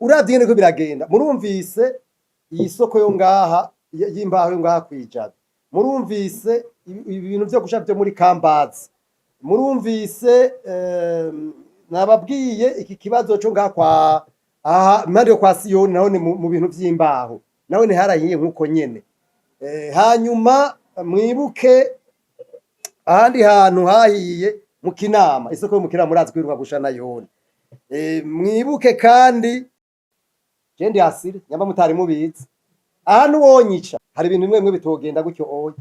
Uravye ingene ko biragenda, murumvise iyi soko yo ngaha y'imbaho yo ngaha kwijabe, murumvise ibintu vyo gusha vyo muri Kambazi, murumvise nababwiye iki kibazo cyo ngaha kwa aha impande yo kwa Siyoni, naho ni mu bintu vy'imbaho, naho ni harahiye nkuko nyene. Hanyuma mwibuke ahandi hantu hahiye mu Kinama, isoko yo mu Kinama murazi kwiruka gusha nayone. Mwibuke kandi je ndi assuré, nyamba mutari mubizi, ahantu wonyica hari ibintu bimwe bimwe bitogenda gutyo. Oya,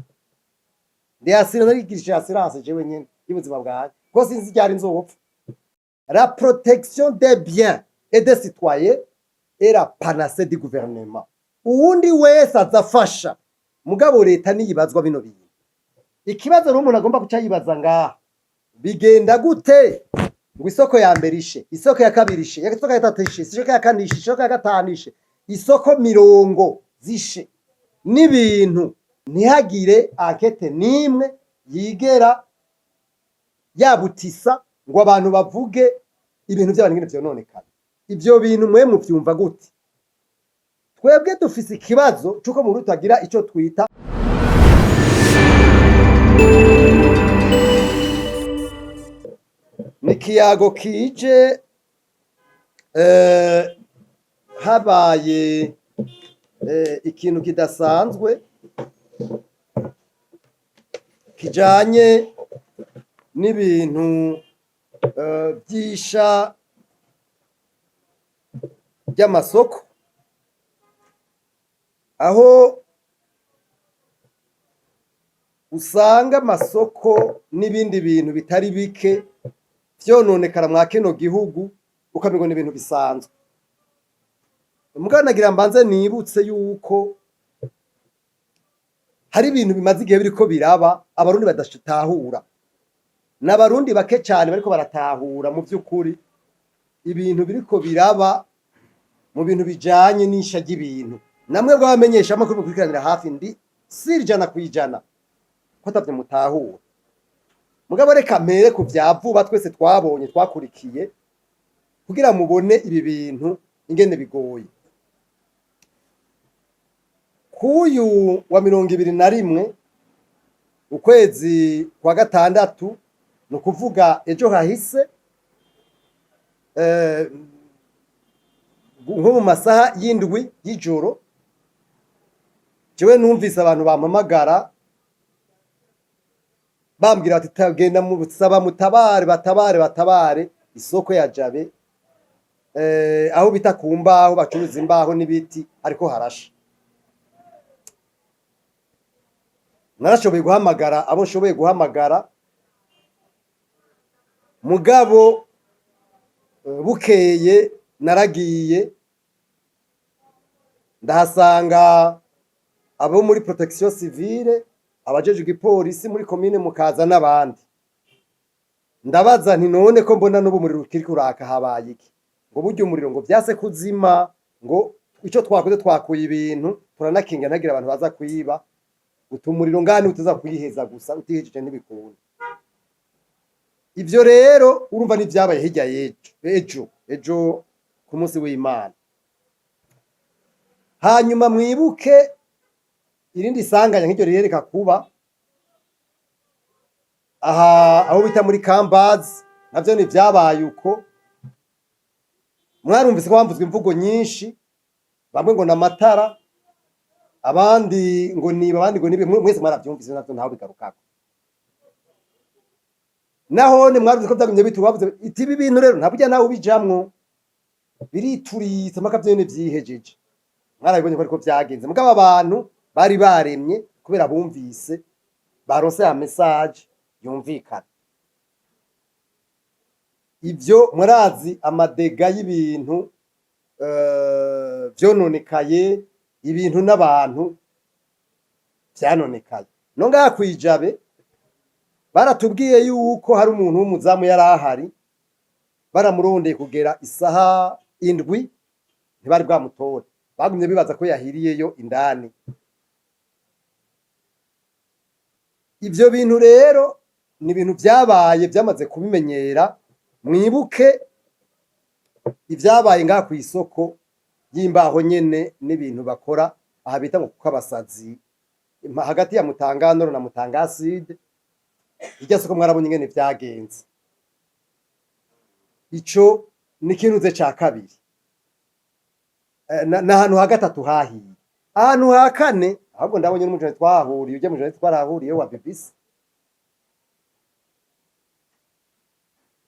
ndi assuré, narigirishije assurance jewe nyene y'ubuzima bwanjye, kuko sinzi ryari nzopfa. La protection des biens et des citoyens est la panacée du gouvernement. Uwundi wese azafasha, mugabo leta niyibazwa bino bintu. Ikibazo rero umuntu agomba guca yibaza ngaha: bigenda gute ngo isoko ya mbere ishe, isoko ya kabiri ishe, isoko ya gatatu ishe, isoko ya kane ishe, isoko ya gatanu ishe, isoko mirongo zishe n'ibintu, ntihagire enquête n'imwe yigera yabutisa ngo abantu bavuge ibintu by'abantu ingene vyononekara? Ivyo bintu mwe muvyumva gute? Twebwe dufise ikibazo c'uko mu Burundi tutagira ico twita ni ikiyago kije habaye ikintu kidasanzwe kijanye n'ibintu vy'isha ry'amasoko, aho usanga amasoko n'ibindi bintu bitari bike vyononekara mwa kino gihugu, ukamengo ni ibintu bisanzwe. Mugabo nagira mbanze nibutse yuko hari ibintu bimaze igihe biriko biraba Abarundi badatahura. N'Abarundi bake cane bariko baratahura mu vy'ukuri ibintu biriko biraba mu bintu bijanye n'isha ry'ibintu. Namwe bw'abamenyeshamakuru mukurikiranira hafi, ndi sûr 100% ko atavyo mutahura. Mugabo reka mpere ku vya vuba twese twabonye, twakurikiye, kugira mubone ibi bintu ingene bigoye. Kuyu wa 21 ukwezi kwa gatandatu, ni ukuvuga ejo hahise, nko mu masaha y'7 y'ijoro, jewe numvise abantu bampamagara bambwira bati: "Tagenda musaba mutabare, batabare, batabare isoko ya Jabe, aho bita ku mbaho, bacuruza imbaho n'ibiti, ariko harasha." Narashoboye guhamagara abo nshoboye guhamagara, mugabo bukeye naragiye ndahasanga abo muri protection civile, abajejwe igipolisi muri komine Mukaza n'abandi. Ndabaza nti: "None ko mbona n'ubu umuriro ukiri kuraka, habaye iki?" Ngo burya umuriro ngo vyase kuzima, ngo ico twakoze, twakuye ibintu, turanakinga ntagira abantu baza kwiba. Utu umuriro ngani utaza kuyiheza gusa, utihejeje ntibikunda. Ivyo rero urumva ntivyabaye hirya y'ejo, ejo ku munsi w'Imana. Hanyuma mwibuke irindi sanganya nk'iryo rihereka kuba aha aho bita muri Kambazi, navyo ni vyabaye uko. Mwarumvise ko bamvuzwe imvugo nyinshi, bamwe ngo n'amatara, abandi ngo niba, abandi ngo nibe. Mwese mwaravyumvise, navyo ntawe bigarukako. Nahone mwarumvise ko vyagumye bitu bavuze iti: "Ibi bintu rero nta burya nawe ubijamwo, birituritse mpaka vyene vyihejeje." Mwarabibonye ko ariko vyagenze. Mugabo abantu bari baremye kubera bumvise baronse ya message yumvikana. Ivyo murazi, ama dégâts y'ibintu vyononekaye, ibintu n'abantu vyanonekaye. No ngaha kwijabe baratubwiye yuko hari umuntu w'umuzamu yari ahari, baramurondeye kugera isaha 7 ntibari bwamutore, bagumye bibaza ko yahiriyeyo indani. Ivyo bintu rero ni ibintu vyabaye vyamaze kubimenyera. Mwibuke ivyabaye ngaha kw'isoko. y'imbaho nyene n'ibintu bakora aha bita ngo kuko abasazi hagati ya Mutanga Nord na Mutanga Sud. Irya soko mwarabonye ingene vyagenze. Ico ni ikinuze ca kabiri. N'ahantu ha gatatu hahiye. Ahantu ha kane, ahubwo ndabonye n'umujene twahahuriye, urya mujene twarahahuriye wa BBC.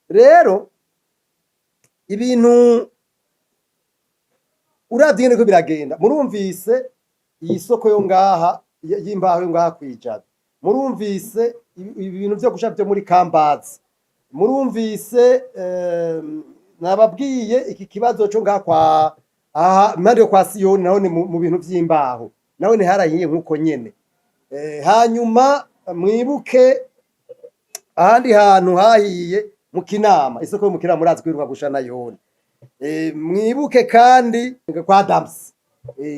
Rero ibintu uravye ingene ko biragenda, murumvise iyi soko yo ngaha y'imbaho yo ngaha kwijabe, murumvise ibintu vyo gusha vyo muri Kambazi, murumvise nababwiye iki kibazo co ngaha kwa aha impande yo kwa Siyoni, naho ni mu bintu vy'imbaho, naho ni harahiye nkuko nyene. Hanyuma mwibuke ahandi hantu hahiye mu Kinama, isoko yo mu Kinama murazi kwiruka gusha nayone. Mwibuke kandi kwa Adams,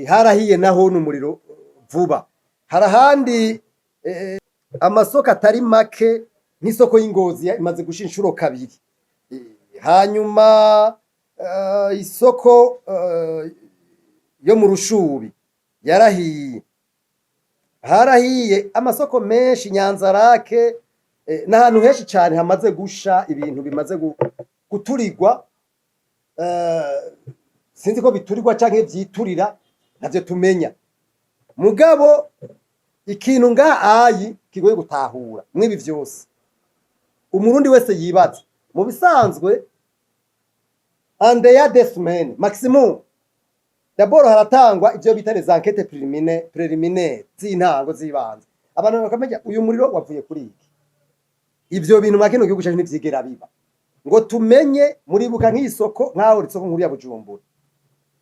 harahiye naho n'umuriro vuba. Hari ahandi amasoko atari make, nk'isoko y'Ingozi imaze gusha inshuro kabiri. Hanyuma isoko yo mu Rushubi yarahiye. Harahiye amasoko menshi, Nyanzarake, n'ahantu henshi cane hamaze gusha ibintu bimaze guturigwa. Sinzi ko biturirwa canke vyiturira, ntavyo tumenya. Mugabo ikintu ngaha ayi kigoye gutahura mwibi vyose, umurundi wese yibaza mu bisanzwe, en dehors des semaines maximum, d'abord haratangwa ivyo bita les enquêtes préliminaires z'intango z'ibanze, abantu bakamenya uyu muriro wavuye kuri iki. Ivyo bintu mwa kino gihugu cacu ntivyigera biba ngo tumenye. Muribuka nk'isoko nk'aho isoko nkuru ya Bujumbura,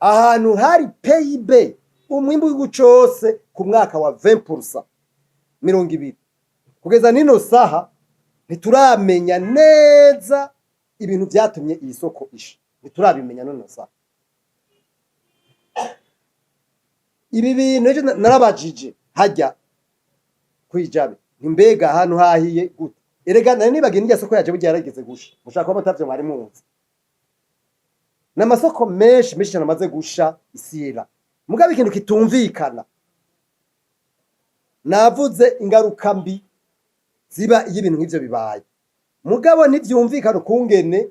ahantu hari PIB, umwimbu w'igihugu cose ku mwaka wa 20%, 20, kugeza nino saha ntituramenya neza ibintu vyatumye iyi soko isha, ntiturabimenya nino saha. Ibi bintu ejo narabajije hajya kwijabe nti mbega ahantu hahiye gute? Erega nari nibagiye n'irya soko yaje burya yarageze gusha, mushaka kuba mutavyo mwari muzi. N'amasoko menshi menshi cyane amaze gusha isira. Mugabo ikintu kitumvikana, navuze ingaruka mbi ziba iyo ibintu nk'ivyo bibaye, mugabo ntivyumvikana ukungene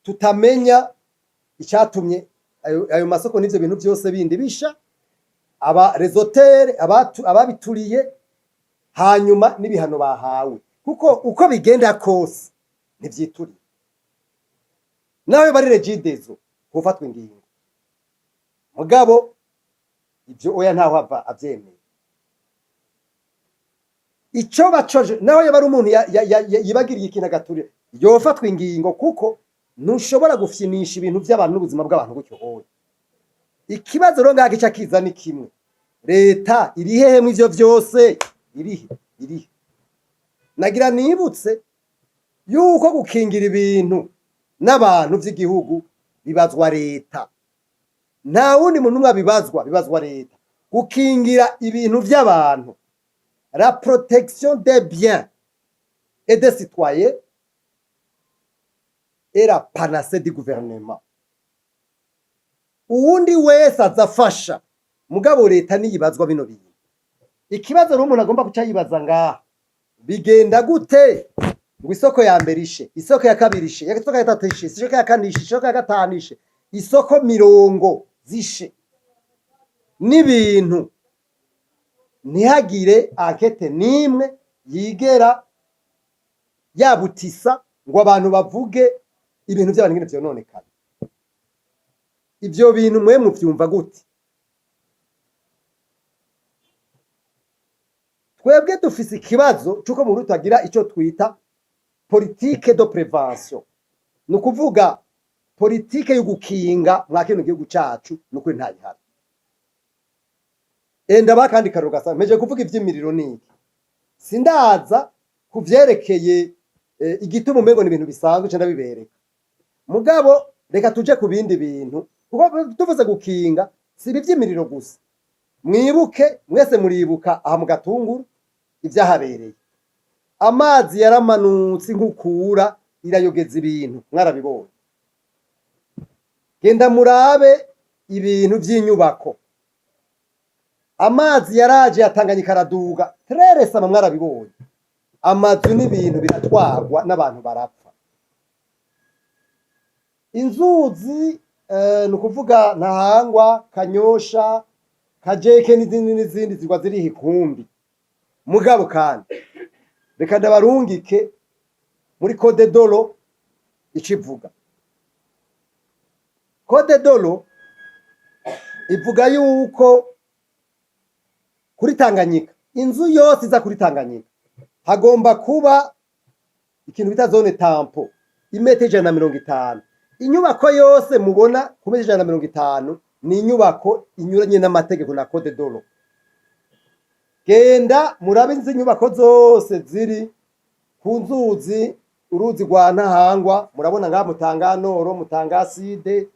tutamenya icatumye ayo masoko n'ivyo bintu vyose bindi bisha, aba réseauteurs ababituriye, hanyuma n'ibihano bahawe, kuko uko bigenda kose ntivyituriye. Nawe bari Regideso gufatwa ingingo, mugabo ivyo oya, ntaho ava avyemeye. Ico bacoje, naho yaba ari umuntu yibagiriye ikintu agaturira, yofatwa ingingo, kuko ntushobora gufyinisha ibintu vy'abantu n'ubuzima bw'abantu gutyo hoya. Ikibazo rero ngaha gica kiza ni kimwe: leta iri hehe mw'ivyo vyose? Irihe? Irihe? Nagira nibutse yuko gukingira ibintu n'abantu vy'igihugu bibazwa leta, nta wundi muntu umwe abibazwa, bibazwa leta. Gukingira ibintu vy'abantu, la protection des biens et des citoyens est la panacée du gouvernement. Uwundi wese azafasha, mugabo leta niyibazwa bino bintu. Ikibazo rero umuntu agomba guca yibaza ngaha: bigenda gute ngo isoko ya mbere ishe, isoko ya kabiri ishe, isoko ya gatatu ishe, isoko ya kane ishe, isoko ya gatanu ishe, isoko mirongo zishe n'ibintu, ntihagire enquête n'imwe yigera yabutisa ngo abantu bavuge ibintu by'abantu ingene vyononekana? Ivyo bintu mwe muvyumva gute? Twebwe dufise ikibazo c'uko mu Burundi tutagira ico twita politique de prévention, ni ukuvuga politike yo gukinga. Mwa kino gihugu cacu nukuri ntayihari. Enda bakandi karo gasa mpeje kuvuga ivy'imiriro niki, sindaza kuvyerekeye igituma umengo ni ibintu bisanzwe, ca ndabibereka. Mugabo reka tuje ku bindi bintu, kuko tuvuze gukinga si ibi vy'imiriro gusa. Mwibuke mwese, muribuka aha mu Gatunguru ivyahabereye, amazi yaramanutse, inkukura irayogeza ibintu, mwarabibonye. Genda murabe Ibintu vy'inyubako, amazi yaraje yatanganyika araduga treresama, mwarabibonye. Amazu n'ibintu biratwarwa n'abantu barapfa. Inzuzi, ni ukuvuga Ntahangwa, Kanyosha, Kajeke n'izindi n'izindi zigwa ziriha ikumbi. Mugabo kandi reka ndabarungike muri code de l'eau. Icivuga code de l'eau ivuga yuko kuri Tanganyika, inzu yose iza kuri Tanganyika, hagomba kuba ikintu bita zone tampon, imetero 150. Inyubako yose mubona ku metero 150 ni inyubako inyuranye n'amategeko na code de l'eau. Genda murabe izi nyubako zose ziri ku nzuzi, uruzi rwa Ntahangwa, murabona ngaha Mutanga Nord, Mutanga Sud,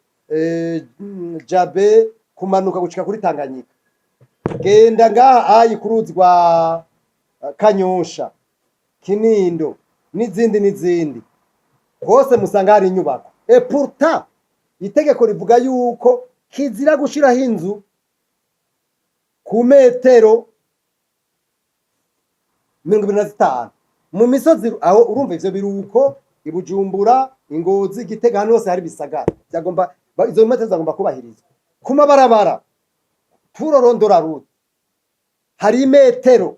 Jabe, kumanuka gushika kuri Tanganyika. Genda ngaha ayi ku ruzi rwa Kanyosha, Kinindo n'izindi n'izindi, hose musanga hari inyubako. Et pourtant itegeko rivuga yuko kizira gushiraho inzu ku metero 25 mu misozi. Aho urumva ivyo biruko i Bujumbura, i Ngozi, Gitega, ahantu hose hari bisagara byagomba izo metero zagomba kubahirizwa. Ku mabarabara turorondora route hari imetero,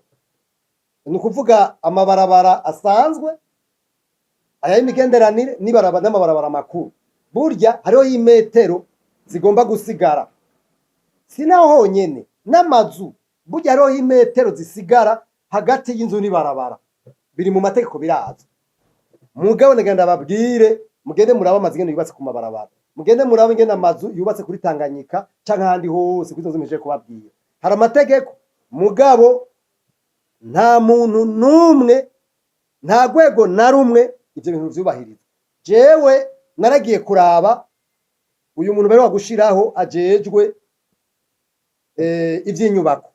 ni ukuvuga amabarabara asanzwe, aya y'imigenderanire n'ibarabara n'amabarabara makuru, burya hariho imetero zigomba gusigara. Si naho honyene, n'amazu burya hariho imetero zisigara hagati y'inzu n'ibarabara, biri mu mategeko, birazwi. Mugabo nagenda babwire, mugende murabe amazu ingene yubatse ku mabarabara, mugende murabe ingene amazu yubatse kuri Tanganyika canke ahandi hose kuri izo nzu mpejeje kubabwira. Hari amategeko, mugabo nta muntu n'umwe, nta rwego na rumwe ivyo bintu vyubahiriza. Jewe naragiye kuraba uyu muntu baheruka gushiraho ajejwe ivy'inyubako,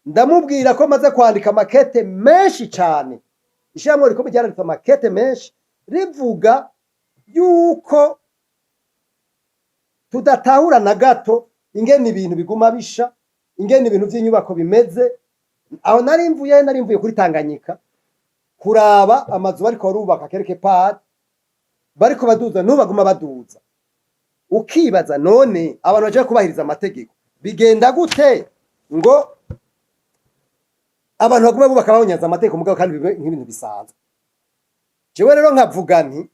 ndamubwira ko maze kwandika amakete menshi cane. Ishirahamwe rikomeye ryaranditse amakete menshi rivuga yuko tudatahura na gato ingene ibintu biguma bisha, ingene ibintu vy'inyubako bimeze. Aho nari mvuye kuri Tanganyika kuraba amazu bariko barubaka quelque part, bariko baduza, n'ubu baguma baduza. Ukibaza, none abantu baje kubahiriza amategeko bigenda gute ngo abantu baguma bubaka bahonyaza amategeko, mugabo kandi bibe nk'ibintu bisanzwe? Jewe rero nkavuga nti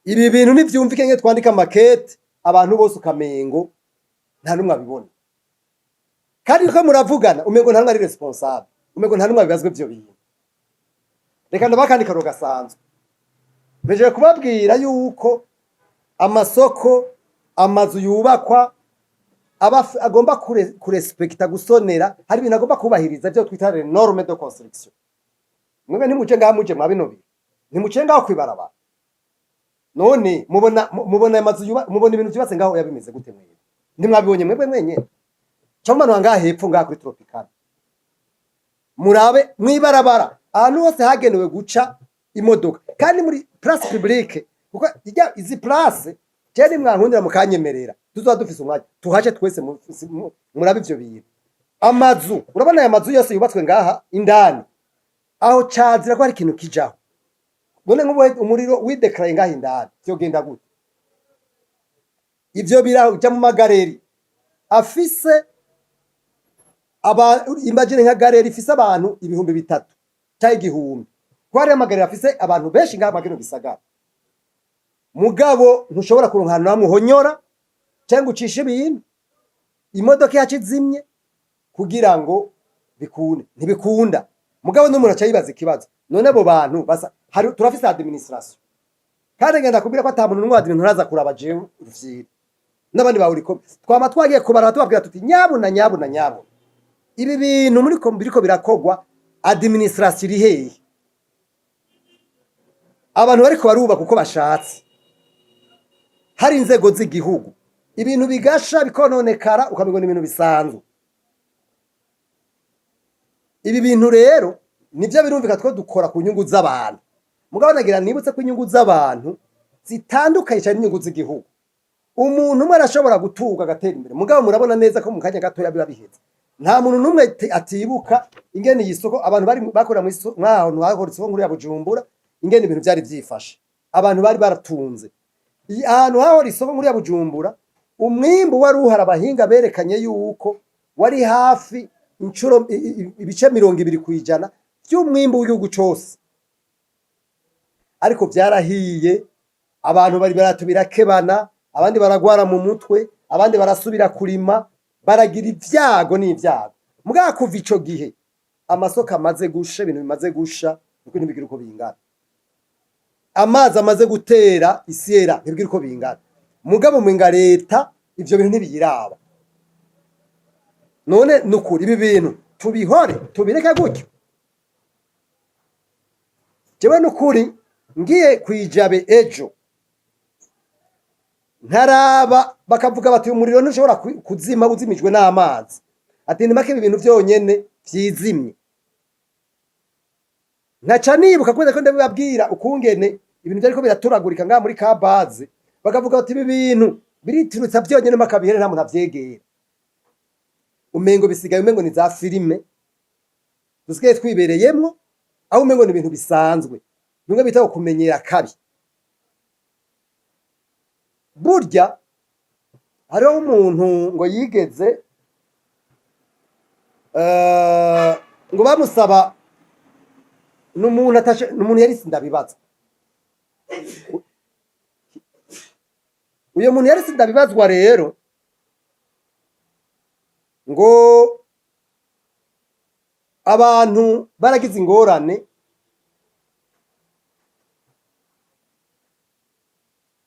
ibi bintu ntivyumvike nke twandika makete abantu bose ukamengo nta n'umwe abibona, kandi ko muravugana umengo nta n'umwe ari responsable, umengo nta n'umwe abibazwa ivyo bintu. Reka ndabaha akandi karo gasanzwe. Mpejeje kubabwira yuko amasoko, amazu yubakwa aba agomba kurespekta, gusonera, hari ibintu agomba kubahiriza, byo twita les normes de construction. Mwebwe ntimuje ngaha, muje mwa bino bintu, ntimuciye ngaho kwibarabara. None mubona mubona amazu mubona ibintu vyubatse ngaho yabimeze gute? Mwebwe ntimwabibonye mwebwe mwenyene? Cyangwa manuka ngaha hepfo, ngaha kuri Tropicana, murabe mwibarabara ahantu hose hagenewe guca imodoka, kandi muri place publique, kuko izi place je nimwankundira mukanyemerera tuzoba dufise umwanya tuhace twese murabe ivyo bintu. Amazu, urabona aya mazu yose yubatswe ngaha indani, aho cazira ko hari ikintu kijaho. None nk'ubu umuriro widekaraye ngaha indani vyogenda gute? Ivyo biraja mu ma galeries afise aba, imagine nka galerie ifise abantu 3000 canke 1000, ko hariyo ama galeries afise abantu benshi ngaha mwakino gisagara, mugabo ntushobora kuronka ahantu hamwe uhonyora canke ucisha ibintu, imodoka yacu izimye kugira ngo bikunde, ntibikunda. Mugabo n'umuntu aca yibaza ikibazo: none abo bantu basa hari, turafise administration, kandi ngenda kubwira ko ata muntu n'umwe wa admin nturaza kuraba. Jewe Rufyiri n'abandi bawuriko twama twagiye kubara, tubabwira tuti nyabuna, nyabuna, nyabuna, ibi bintu muri ko biriko birakogwa, administration iri hehe? Abantu bariko barubaka uko bashatse, hari inzego z'igihugu, ibintu bigasha bikononekara, ukamengo ni ibintu bisanzwe. Ibi bintu rero nivyo birumvika two dukora ku nyungu z'abantu, mugabo nagira nibutse ko inyungu z'abantu zitandukanye cyane n'inyungu z'igihugu. Umuntu umwe arashobora gutuga agatera imbere, mugabo murabona neza ko mu kanya gatoya biba biheze. Nta muntu n'umwe atibuka ingene iyi soko abantu bari bakora mu isoko, mwahantu hakora isoko nkuru ya Bujumbura, ingene ibintu byari byifashe, abantu bari baratunze. Iyi ahantu hahora isoko nkuru ya Bujumbura, umwimbu wari uhari, abahinga berekanye yuko wari hafi inshuro ibice 20% by'umwimbu w'igihugu cose, ariko byarahiye. Abantu bari barato birakebana, abandi baragwara mu mutwe, abandi barasubira kurima, baragira ibyago n'ibyago. Mugabo kuva ico gihe amasoko amaze gusha, ibintu bimaze gusha, niko ntibigira uko bingana. Amazi amaze gutera isiyera, ntibigira uko bingana. Mugabo mwenga leta ivyo bintu ntibiyiraba. None nukuri ibi bintu tubihore, tubireke gutyo? Jewe nukuri ngiye kwijabe ejo nkaraba bakavuga bati umuriro ntushobora kuzima uzimijwe n'amazi, ati ni make ibi bintu vyonyene vyizimye, nkaca nibuka kubera ko ndabibabwira ukungene ibintu vyariko biraturagurika ngaha muri kabaze, bakavuga bati ibi bintu biriturutsa vyonyene makabihere, nta muntu avyegera. Umengo bisigaye umengo ni za filime dusigaye twibereyemwo, aho umengo ni ibintu bisanzwe, bimwe bita kumenyera kabi. Burya hariho umuntu ngo yigeze ngo bamusaba, n'umuntu atashe, n'umuntu yari sindabibazwa. Uyo muntu yari sindabibazwa rero, ngo abantu baragize ingorane,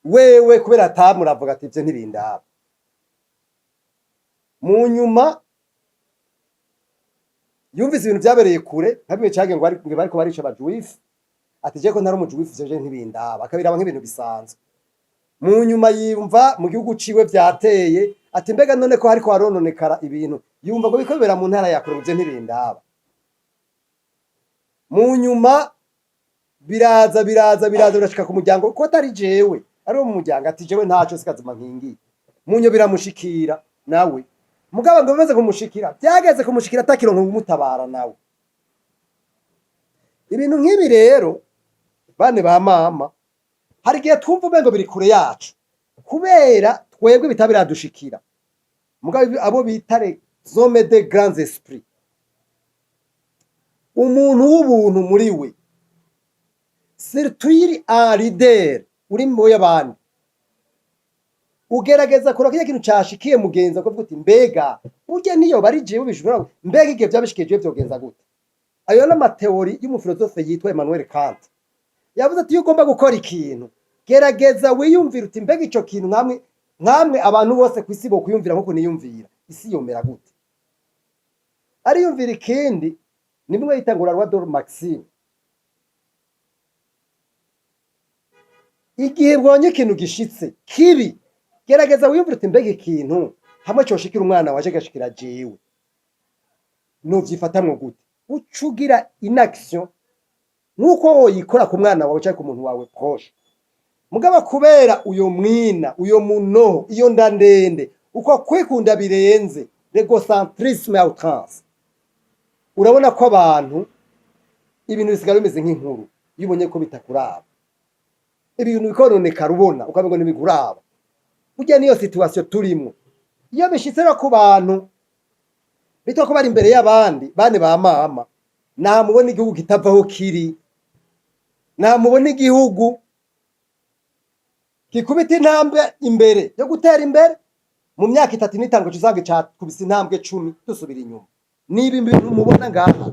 wewe kubera atamuravuga ati ivyo ntibindaba. Mu nyuma yumvise ibintu vyabereye kure, nka bimwe cagiye ngo bariko barica abajuifu, ati je ko ntari umujuifu, ivyo je ntibindaba, akabiraba nk'ibintu bisanzwe. Mu nyuma yumva mu gihugu ciwe vyateye, ati mbega none ko hariko harononekara ibintu, yumva ngo biriko bibera mu ntara ya kure, ngo ivyo ntibindaba. Mu nyuma biraza biraza biraza birashika ku muryango, ko atari jewe, ari wo mu muryango, ati jewe ntaco sikazima nkingiye. Munyo biramushikira nawe, mugabo ngo bimaze kumushikira, byageze kumushikira atakironka umutabara nawe. Ibintu nk'ibi rero, bane ba mama, hari igihe twumva umengo biri kure yacu kubera twebwe bitabiradushikira, mugabo abo bita les hommes de grands esprits, umuntu w'ubuntu muri we, surtout iri un leader uri mu y'abandi, ugerageza kureba kirya kintu cashikiye mugenzi, akavuga uti mbega burya niyo bari jewe bishobora, mbega igihe vyabishikiye jewe vyogenza gute? Ayo n'ama théories y'umufilozofe yitwa Emmanuel Kant. Yavuze ati iyo ugomba gukora ikintu, gerageza wiyumvire uti mbega ico kintu nkamwe nkamwe abantu bose kw'isi bokwiyumvira nkuko niyumvira, isi yomera gute? Ariyumvira ikindi, ni bimwe yita ngo la loi de Maxime. Igihe ubonye ikintu gishitse kibi, gerageza wiyumvire uti mbega ikintu hamwe coshikira umwana waje gashikira jewe, novyifatamwo gute? Uca ugira inaction nk'uko woyikora ku mwana wawe canke ku muntu wawe proche. Mugabo kubera uyo mwina, uyo munoho, iyo nda ndende, uko kwikunda birenze, l'égocentrisme à outrance, urabona ko abantu ibintu bisigara bimeze nk'inkuru. Iyo ubonye ko bitakuraba, ibintu bikononekara, ubona ukamengo ntibiguraba. Burya niyo situation turimwo. Iyo bishitse no ku bantu bitwa ko bari imbere y'abandi, bane ba mama, namubona igihugu kitavaho kiri, namubona igihugu gikubita intambwe imbere yo gutera imbere mu myaka 3 n'5, uca usanga cakubise intambwe 10 dusubira inyuma. Niba ibintu mubona ngaha,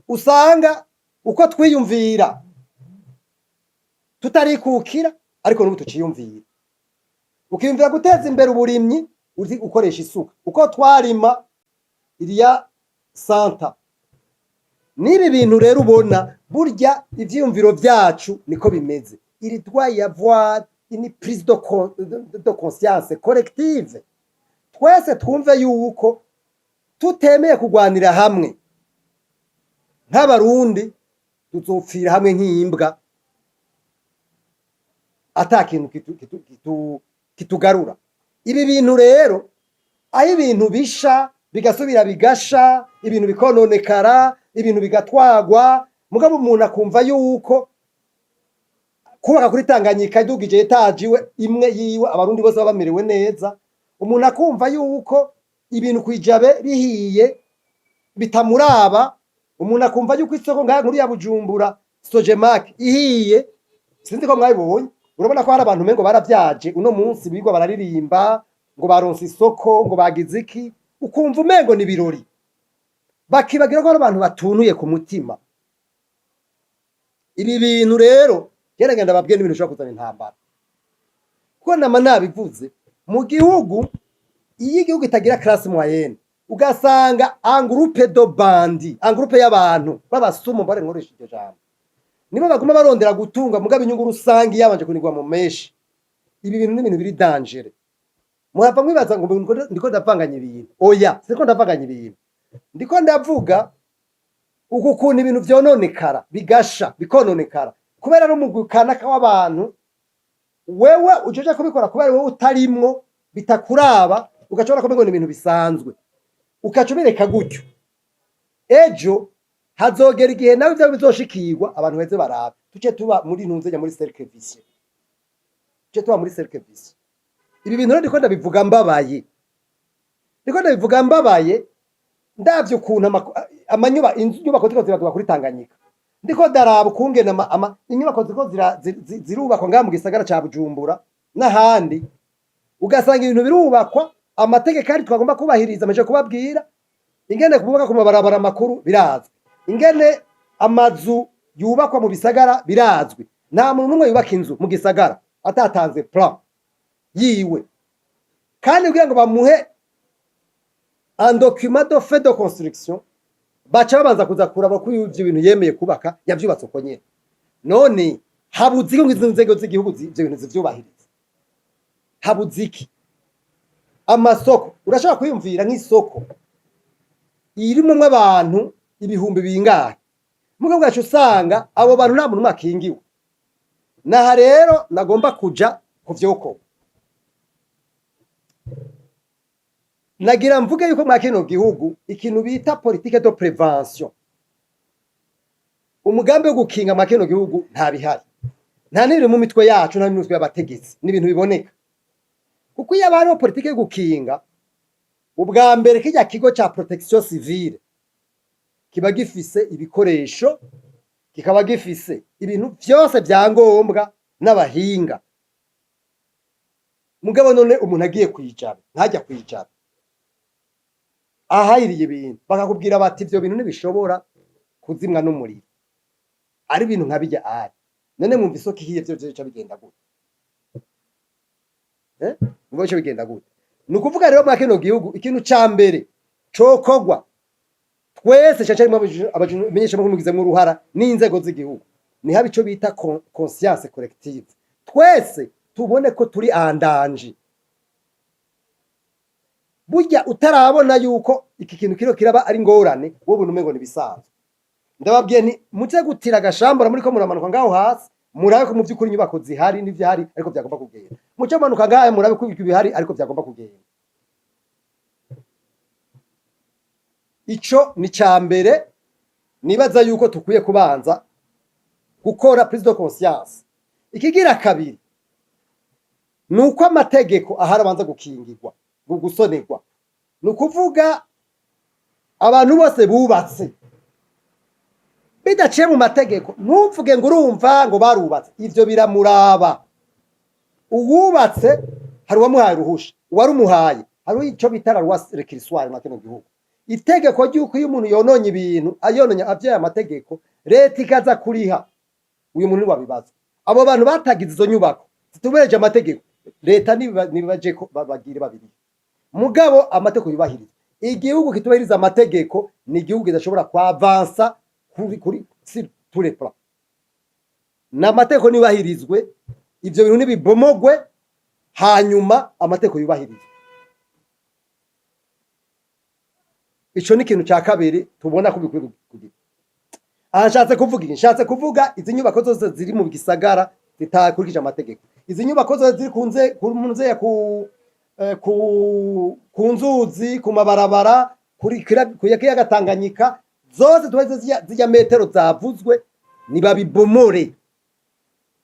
usanga uko twiyumvira tutarikukira, ariko n'ubu tuciyumvira. Ukiyumvira guteza imbere uburimyi uzi ukoresha isuka uko twarima iriya santa. N'ibi bintu rero ubona, burya ivyiyumviro vyacu niko bimeze. Il doit y avoir une prise de conscience collective, twese twumve yuko tutemeye kugwanira hamwe nk'abarundi, tuzopfira hamwe nk'imbwa. Ata kintu kitugarura. Ibi bintu rero, aho ibintu bisha bigasubira bigasha, ibintu bikononekara, ibintu bigatwagwa, mugabo umuntu akumva yuko kubaka kuri Tanganyika idugije étage iwe imwe yiwe, Abarundi bose baba bamerewe neza. Umuntu akumva yuko ibintu kwijabe bihiye bitamuraba. Umuntu akumva yuko isoko nka nkuru ya Bujumbura, Sojemak, ihiye, sinzi ko mwabibonye, urabona ko hari abantu umengo baravyaje uno munsi, birirwa bararirimba ngo baronse isoko, ngo bagize iki, ukumva umengo ni ibirori, bakibagira ko hari abantu batunuye ku mutima. Ibi bintu rero geragenda babwiye n'ibintu bishobora kuzana intambara, kuko nama nabivuze, mu gihugu, iyo igihugu itagira classe moyenne, ugasanga un groupe de bandits, un groupe y'abantu b'abasumu, mbare nkoresha iryo jambo, nibo baguma barondera gutunga, mugabo inyungu rusange yabanje kunigwa mu menshi. Ibi bintu ni ibintu biri dangereux. Murava mwibaza ngo ndiko ndavanganya ibintu. Oya, siko ndavanganya ibintu. Ndiko ndavuga uku kuntu ibintu vyononekara, bigasha, bikononekara kubera ari umugwi kanaka w'abantu. Wewe ujeje kubikora kubera wewe utarimwo, bitakuraba, ugaca ubona ko umengo ni ibintu bisanzwe, ugaca ubireka gutyo. Ejo hazogera igihe nawe ivyo bizoshikirwa, abantu beze barabe, tuce tuba muri ntunzenya, muri cercle vicieux, tuce tuba muri cercle vicieux. Ibi bintu rero ndiko ndabivuga mbabaye, ndiko ndabivuga mbabaye, ndavye ukuntu amanyuba inyubako ziko ziraduka kuri Tanganyika. Ndiko ndaraba ukungene inyubako ziko zirubakwa ngaha mu gisagara ca Bujumbura n'ahandi, ugasanga ibintu birubakwa, amategeko ari twagomba kubahiriza, amaze kubabwira ingene kubaka ku mabarabara makuru birazwi, ingene amazu yubakwa mu bisagara birazwi. Nta muntu n'umwe yubaka inzu mu gisagara atatanze plan yiwe, kandi kugira ngo bamuhe un document de fait de construction, baca babanza kuza kuraba ko ivyo bintu yemeye kubaka yavyubatse uko nyene. None habuze iki ngo izo nzego z'igihugu ivyo bintu zivyubahirize? Habuze iki? Amasoko, urashobora kwiyumvira nk'isoko irimwo abantu ibihumbi bingahe, mugabo bwacu usanga abo bantu nta muntu umwe akingiwe. Naha rero nagomba kuja ku vyokorwa. Nagira mvuge yuko mwa kino gihugu ikintu bita politique de prévention, umugambi wo gukinga, mwa kino gihugu nta bihari, nta n'ibiri mu mitwe yacu, nta mu mitwe y'abategetsi. Ni ibintu biboneka, kuko iyo haba hariho politike yo gukinga, ubwa mbere kirya kigo ca protection civile kiba gifise ibikoresho, kikaba gifise ibintu vyose vya ngombwa n'abahinga. Mugabo none umuntu agiye kwicara, ntajya kwicara ahayiriye ibintu, bakakubwira bati ivyo bintu ntibishobora kuzimwa n'umuriro, ari ibintu nka bijya ari. None mwumva isoko ihiye vyo bica bigenda gute? Mwumva bica bigenda gute? Ni ukuvuga rero, mwa kino gihugu ikintu ca mbere cokorwa, twese caca harimwo abamenyeshamakuru mugizemwo uruhara n'inzego z'igihugu, ni haba ico bita conscience collective, twese tubone ko turi en danger. Burya utarabona yuko iki kintu kiriho kiraba ari ingorane, wowe ubona umengo nibisanzwe. Ndababwiye nti muze gutira agashambura muriko muramanuka ngaho hasi, murabe ko mu vy'ukuri inyubako zihari n'ivyahari ariko vyagomba kugenda. Muce mumanuka ngaho, murabe ko ibihari ariko vyagomba kugenda. Ico ni ca mbere nibaza yuko tukwiye kubanza gukora, prise de conscience. Ikigira kabiri ni uko amategeko ahari abanza gukingirwa, gusonerwa. Ni ukuvuga abantu bose bubatse bidaciye mu mategeko, ntuvuge ngo urumva ngo barubatse, ivyo biramuraba. Uwubatse hari uwamuhaye uruhusha, uwarumuhaye, hariho ico bita la loi récursoire mwa kino gihugu, itegeko ry'uko iyo umuntu yononye ibintu, ayononye avyaye amategeko, leta ikaza kuriha uyu muntu, ntiwabibazwa. Abo bantu batagize izo nyubako zitubereje amategeko, leta nibaje ko bagire babiri, mugabo amategeko yubahirizwa. Igihugu kitubahiriza amategeko ni igihugu kidashobora kwavansa kuri sur tous les plans. N'amategeko niyubahirizwe, ivyo bintu nibibomogwe, hanyuma amategeko yubahirizwe. Ico ni ikintu ca kabiri tubona ko bikwiye kugira. Aha nshatse kuvuga iki? Nshatse kuvuga izi nyubako zose ziri mu gisagara zitakurikije amategeko. Izi nyubako zose ziri kunze ku nze ku nzuzi, ku mabarabara, kuri ku kiyaga Tanganyika, zose tuba zirya metero zavuzwe, nibabibomore.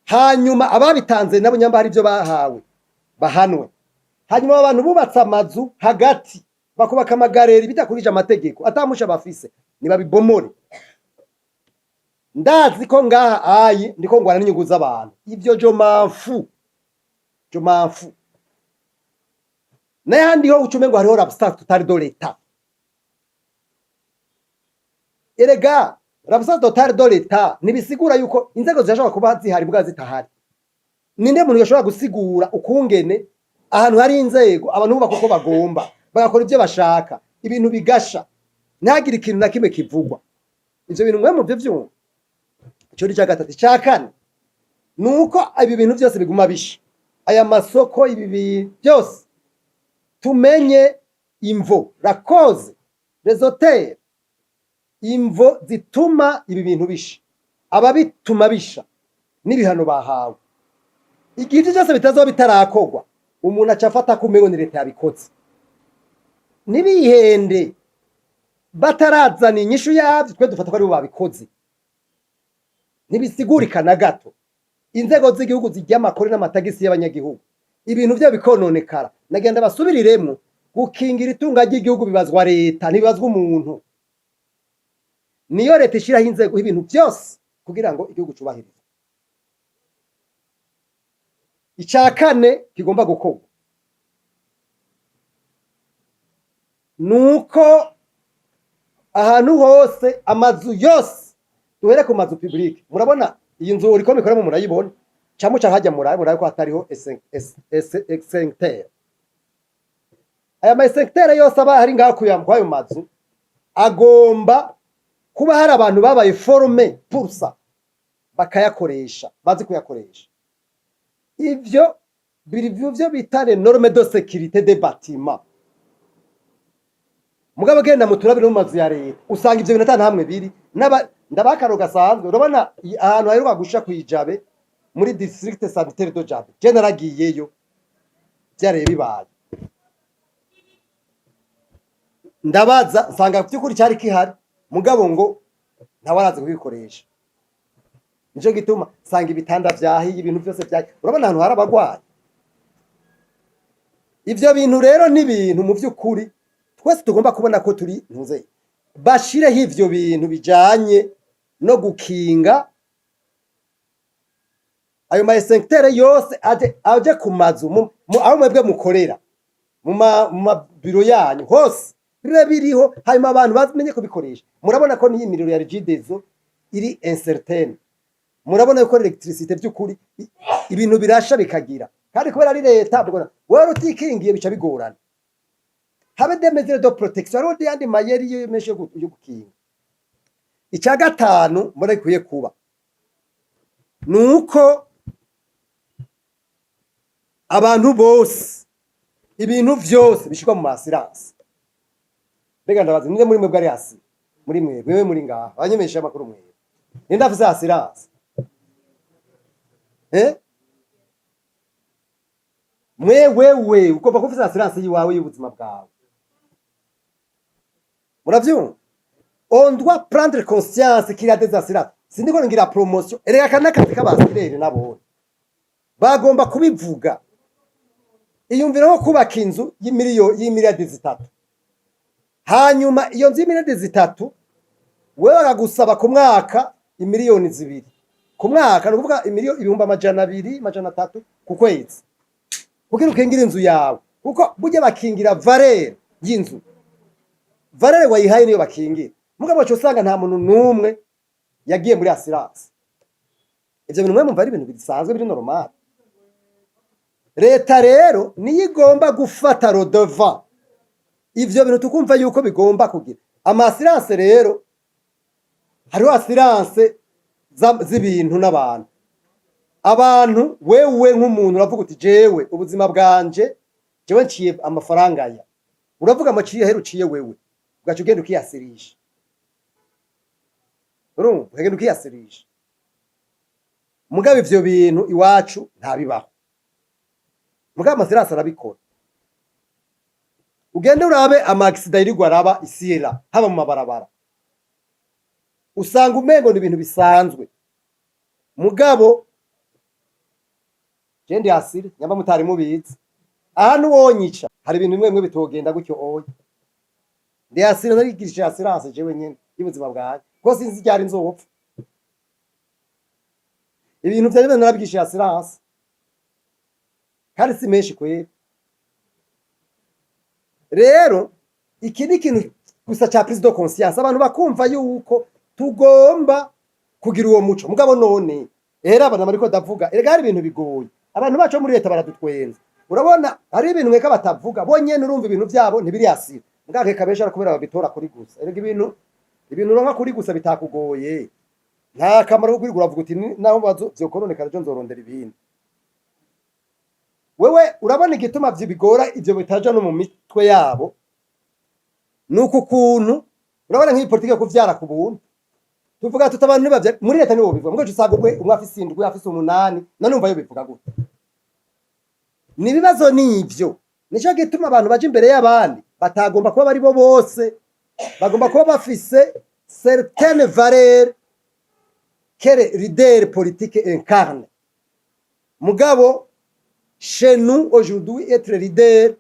Hanyuma ababitanze nabo, nyamba hari ibyo bahawe, bahanwe. Hanyuma abantu bubatse amazu hagati, bakubaka amagareri bidakurije amategeko, atamusha bafise, nibabibomore. Ndazi ko ngaha ayi ndiko ngwana n'inyungu z'abantu. Ivyo je m'en fous, je m'en fous. N'ayandi ho ucume ngo hariho l'absence totale de l'État. Erega l'absence totale de l'État ntibisigura yuko inzego zirashobora kuba zihari bwa zitahari. Ninde muntu yashobora gusigura ukungene ahantu hari inzego abantu bubaka uko bagomba, bagakora ibyo bashaka, ibintu bigasha, ntihagire ikintu na kimwe kivugwa? Ivyo bintu mwe muvyo vyumva. Ico ni ica gatatu. Ica kane ni uko ibi bintu byose biguma bisha, aya masoko, ibi bintu byose, tumenye imvo, la cause, les auteurs, imvo zituma ibi bintu bisha, ababituma bisha n'ibihano bahawe. Igihe ivyo byose bitazoba bitarakorwa, umuntu aca afata ko umengo ni leta yabikoze. Ntibihende, batarazana inyishu yavyo, twe dufata ko aribo babikoze. Ntibisigurika na gato inzego z'igihugu zirya amakori n'amatagisi y'abanyagihugu, ibintu vyo bikononekara. Nagenda basubiriremwo: gukingira itunga ry'igihugu bibazwa leta, ntibibazwa umuntu. Niyo leta ishiraho inzego, ibintu byose kugira ngo igihugu cubahirizwe. Ica kane kigomba gukorwa nuko ahantu hose, amazu yose, duhere ku mazu public. Murabona iyi nzu uriko mikoremo, murayibona, ca muca hajya murabe ko hatariho extincteur. Aya ma extincteur yose aba ari ngaho kwayo mazu, agomba kuba hari abantu babaye formés pour ça, bakayakoresha, bazi kuyakoresha. Ivyo biri vyo bita les normes de sécurité des bâtiments. Mugabo genda muturabire mu mazu ya leta, usanga ivyo bintu ata hamwe biri. N'aba ndabakaro gasanzwe. Urabona ahantu haheruka gusha kwijabe muri district sanitaire de Jabe, je naragiyeyo vyaraye bibaye, ndabaza, nsanga by'ukuri cyari kihari, mugabo ngo ntawe arazi kubikoresha. Nico gituma nsanga ibitanda vyahiye, ibintu vyose vyahiye. Urabona ahantu hari abagwayi. Ivyo bintu rero ni ibintu mu vy'ukuri twese tugomba kubona ko turi ntuze bashireho ivyo bintu bijanye no gukinga ayo ma extincteur yose aje ku mazu aho mwebwe mukorera, mu mabiro yanyu hose bibe biriho, hanyuma abantu bamenye kubikoresha. Murabona ko n'iyi miriro ya Regideso iri incertaine. Murabona yuko électricité by'ukuri ibintu birasha bikagira, kandi kubera ari leta wewe utikingiye bica bigorana. Habe des mesures de protection, hariho n'ayandi mayeri menshi yo gukinga. Icya gatanu mbona gikwiye kuba ni uko abantu bose, ibintu vyose bishirwa mu assurance. Mbega ndabaza, ninde muri mwebwe ari hasi muri mwebwe, mwe muri ngaha abanyemesha amakuru, mwebwe ninde afise assurance? Eh, mwewewe ugomba kuba ufise assurance yiwawe, y'ubuzima bwawe. Muravyumva? On doit prendre conscience qu'il y a des assurances. Sindiko ngira promotion. Erega aka n'akazi k'aba assureurs, nabone bagomba kubivuga. Iyumvira nko kubaka inzu y'imiliyardi 3, hanyuma iyo nzu y'imiliyardi 3 wewe bakagusaba ku mwaka imiliyoni 2 ku mwaka, ni ukuvuga 200,000, 300 ku kwezi, kugira ukingire inzu yawe. Kuko burya bakingira valeur y'inzu, valeur wayihaye niyo bakingira. Mugabo wacu usanga nta muntu n'umwe yagiye muri assurance. Ivyo bintu mwe mumva ari ibintu bisanzwe, biri normal. Leta rero niyo igomba gufata le devant, ivyo bintu tukumva yuko bigomba kugira ama assurance. Rero hariho assurance z'ibintu n'abantu. Abantu, wewe nk'umuntu uravuga uti: "Jewe ubuzima bwanje, jewe nciye amafaranga aya." Uravuga amaciye hera uciye wewe, ugaca ugenda ukiyasirisha. Urumva, ukagenda ukiyasirisha. Mugabo ivyo bintu iwacu ntabibaho. Mugabo ama assurances arabikora. Ugende urabe ama accidents yirirwa araba isira haba mu mabarabara, usanga umengo ni ibintu bisanzwe. Mugabo je ndi assuré, nyamba mutari mubizi, aha nuwonyica hari ibintu bimwe bimwe bitogenda gutyo. Oya, ndi assuré, narigirishije assurance jewe nyene y'ubuzima bwanjye, kuko sinzi ryari nzopfa. Ibintu vyari narabigishije assurance, kandi si menshi kweri. Rero iki ni ikintu gusa ca prise de conscience, abantu bakumva yuko tugomba kugira uwo muco. Mugabo none rero abantu bariko ndavuga, erega hari ibintu bigoye. Abantu bacu bo muri leta baradutwenza. Urabona hari ibintu nkeka batavuga bonyene, urumva ibintu vyabo ntibiri assuré. Mugabo nkeka benshi kubera babitora kuri gusa. Erega ibintu uronka kuri gusa bitakugoye, nta kamaro ko kwirirwa uravuga uti naho bazo vyokononekara ejo nzorondera ibindi. Wewe urabona igituma bigora, ivyo bitaja no mu mitwe yabo, ni uku kuntu urabona nk'iyi politike yo kuvyara ku buntu. Tuvuga tuti abantu ntibavyara, muri leta nibo bivuga, mbwo usanga umwe afise indwi, afise umunani. None umva yo bivuga gute? Ni ibibazo nivyo. Nico gituma abantu baja imbere y'abandi batagomba kuba bari bo bose, bagomba kuba bafise certaines valeurs que les leaders politiques incarnent. Mugabo chez nous aujourd'hui, être leader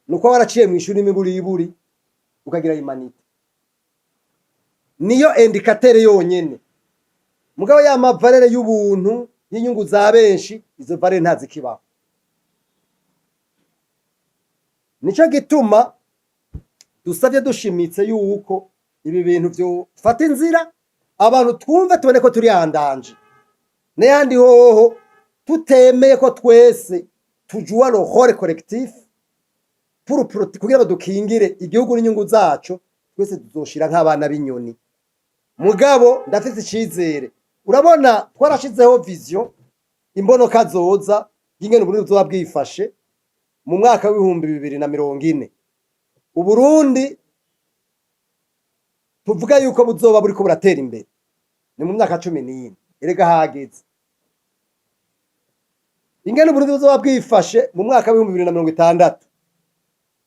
ni uko waraciye mu ishuri n'imiburiburi ukagira humanités, niyo indicateur yonyene. Mugabo ya ma valeurs y'ubuntu, y'inyungu za benshi, izo valeurs ntazikibaho. Nico gituma dusavye dushimitse yuko ibi bintu vyofata inzira, abantu twumve, tubone ko turi en danger. N'ayandi hoho tutemeye ko twese tujuwa le rôle collectif pour kugira ngo dukingire igihugu n'inyungu zaco, twese tuzoshira nk'abana b'inyoni. Mugabo ndafise icizere. Urabona twarashizeho vision, imbonoka zoza y'ingene Uburundi buzoba bwifashe mu mwaka w'2040. Uburundi tuvuga yuko buzoba buriko buratera imbere ni mu myaka 14. Erega hageze. Ingene Uburundi buzoba bwifashe mu mwaka w'2060,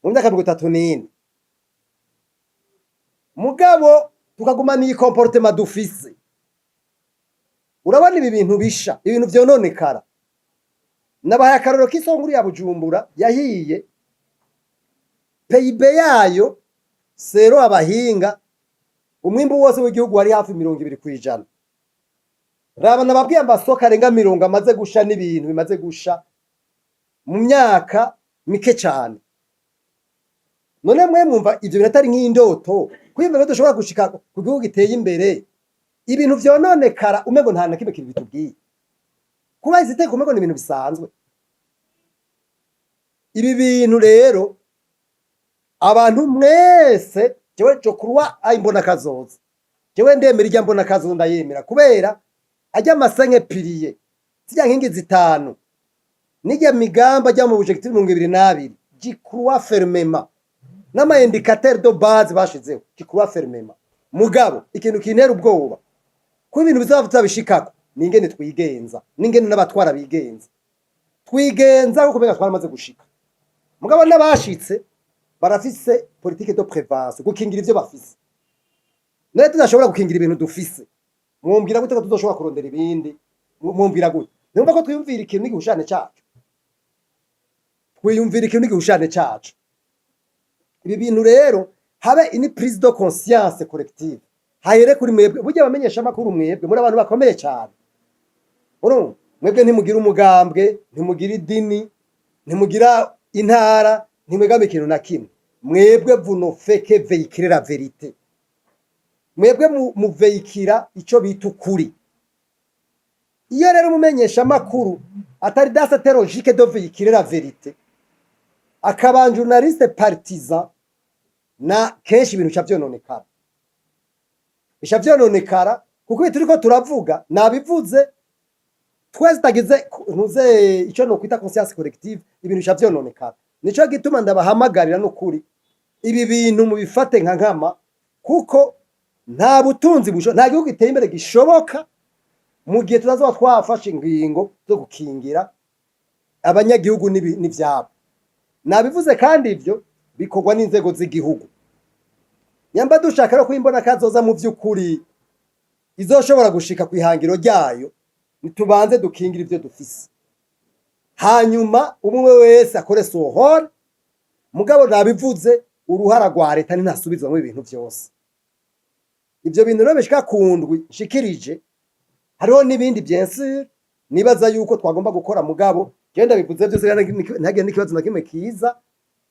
mu myaka 34, mugabo tukagumana iyi comportement dufise, urabona ibi bintu bisha, ibintu vyononekara. Nabahaye akarorero k'isonguru ya Bujumbura yahiye, PIB yayo sero abahinga, umwimbu wose w'igihugu wari hafi 20%. Raba nababwiye amasoko arenga 40 amaze gusha n'ibintu bimaze gusha mu myaka mike cane. None mwe mwumva ivyo bintu atari nk'indoto, kwiyumvira ko dushobora gushika ku gihugu giteye imbere, ibintu vyononekara umengo nta na kimwe kintu bitubwiye, kuba izi umengo ni ibintu bisanzwe? Ibi bintu rero, abantu mwese, jewe je crois à imbona kazoza. Jewe ndemera irya mbona kazoza, ndayemera kubera ajya ama cinq piliers, zirya nkingi zitanu, n'irya migambi ajya mu objectif 22. J'y crois fermement, n'ama indicateurs de base bashizeho, j'y crois fermement. Mugabo ikintu kintera ubwoba ko ibintu bizaba tutabishikako ni ingene twigenza, n'ingene n'abatwara bigenza. Twigenza nkuko umenga twaramaze gushika. Mugabo n'abashitse barafise politique de prévention, gukingira ivyo bafise. None tudashobora gukingira ibintu dufise, mwumvira gute ko tuzoshobora kurondera ibindi? Mwumvira gute? Nimba ko twiyumvira ikintu n'igihushane cacu, twiyumvira ikintu n'igihushane cacu. Ibi bintu rero, habe une prise de conscience collective, hahere kuri mwebwe. Burya abamenyesha amakuru, mwebwe muri abantu bakomeye cyane. Urumva mwebwe ntimugira umugambwe, ntimugira idini, ntimugira intara, ntimwegama ikintu na kimwe. Mwebwe vous ne faites que véhiculer la vérité. Mwebwe muveyikira ico bita ukuri. Iyo rero umumenyesha amakuru atari dans cette logique de véhiculer la vérité, akaba journaliste partisan, na kenshi ibintu bica vyononekara, bica vyononekara, kuko ibi turiko turavuga nabivuze, twese tutagize ntuze ico nokwita conscience collective, ibintu bica vyononekara. Nico gituma ndabahamagarira n'ukuri, ibi bintu mubifate nka nkama, kuko nta butunzi busho, nta gihugu giteye imbere gishoboka mu gihe tutazoba twafashe ingingo zo gukingira. Abanyagihugu n'ivyabo nabivuze, kandi ivyo bikorwa n'inzego z'igihugu. Nyamba dushaka no kwimbona kazoza mu vy'ukuri izoshobora gushika kw'ihangiro ryayo, nitubanze dukingira ivyo dufise, hanyuma umwe wese akore sohora. Mugabo nabivuze, uruhara rwa leta ntinasubizwamo ibintu vyose. Ivyo bintu rero bishika ku ndwi nshikirije, hariho n'ibindi, bien sûr, nibaza yuko twagomba gukora. Mugabo genda bivuze byose kandi ntihagire n'ikibazo na kimwe kiza.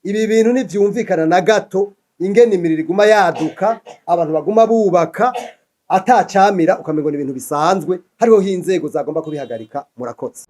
Ibi bintu ntivyumvikana na gato, ingene imiriro iguma yaduka, abantu baguma bubaka atacamira, ukamengo ni ibintu bisanzwe. Hariho inzego zagomba kubihagarika. Murakoze.